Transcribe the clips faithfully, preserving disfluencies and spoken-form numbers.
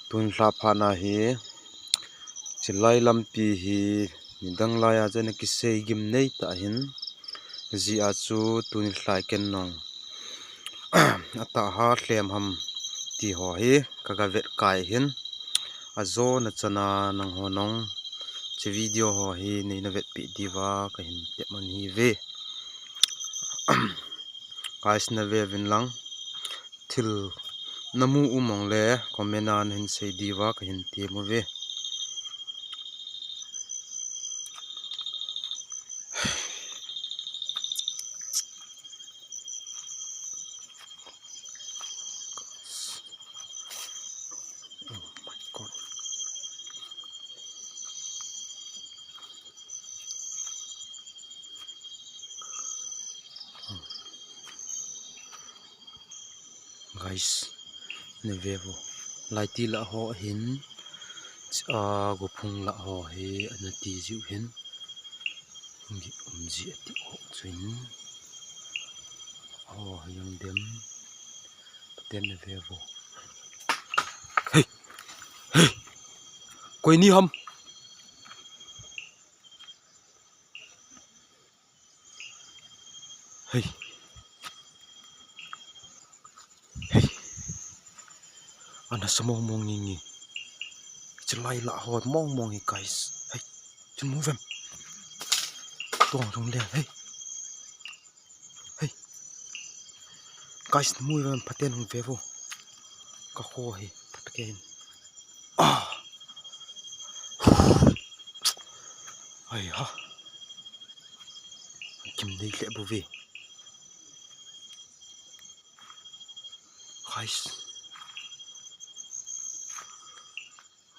Tun lha phat na hi, chilai lampi hi nidang lai a chun kisei gim nei ta hin, jia chu tuni lha ken nong atah ha lhem ham ti ho hi ka ga vet kai hin, ajo na chana nang ho nong chi video ho hi nei na vetpi diva ka hin tep man hi ve. Guys, na ve vin lang. Thil na mu um ong le comment a na hin sei diva ka hin ti mu ve. Oh my God. Guys, na ve vo. Laiti lah ho hin, a, gophung lah ho hi ana ti jiu hin. Ngi um ji ati ho chuin. Ho yang dem. Ten na ve vo. Hey. Hey. Koi ni ham. Hey. Hey. Ana sa mong mong ngi ngi. Chilai lah ho mong mong ngi, guys. Hey. Chun mu vem. Tuang tung le. Hey. Hey. Guys, mu vem, phaten hung ve vo. Ka kho hi. Phat ke hin. Ah. Ai ha. Kim dei le bu ve. Guys.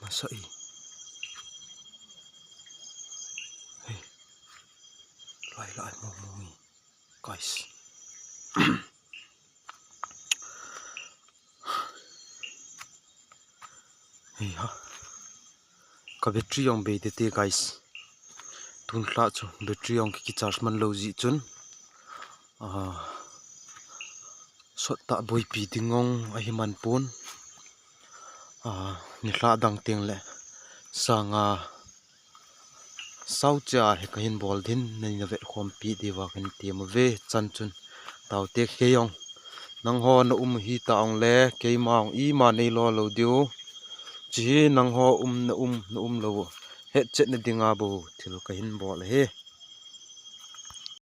Masa i. Hey. Lai lai mong mong i. Guys. Hey ha. Ka battery jong bei tete, guys. Tun lha chu battery jong ki charge man lou ji chun. Ah, sot ta boipi ding jong ahi man pon. Ah, ni lha dang teng le sanga sau cha hi ka hin bol din, nei na vet khompi diva ka hin ti mu ve chan chun. Taute kei jong. Nang ho na um hi ta ong le, keima ong ima nei lo lo diu. Chi hi nang ho um na um, na um lo. Het chet na dinga bo, thil ka hin bol hi.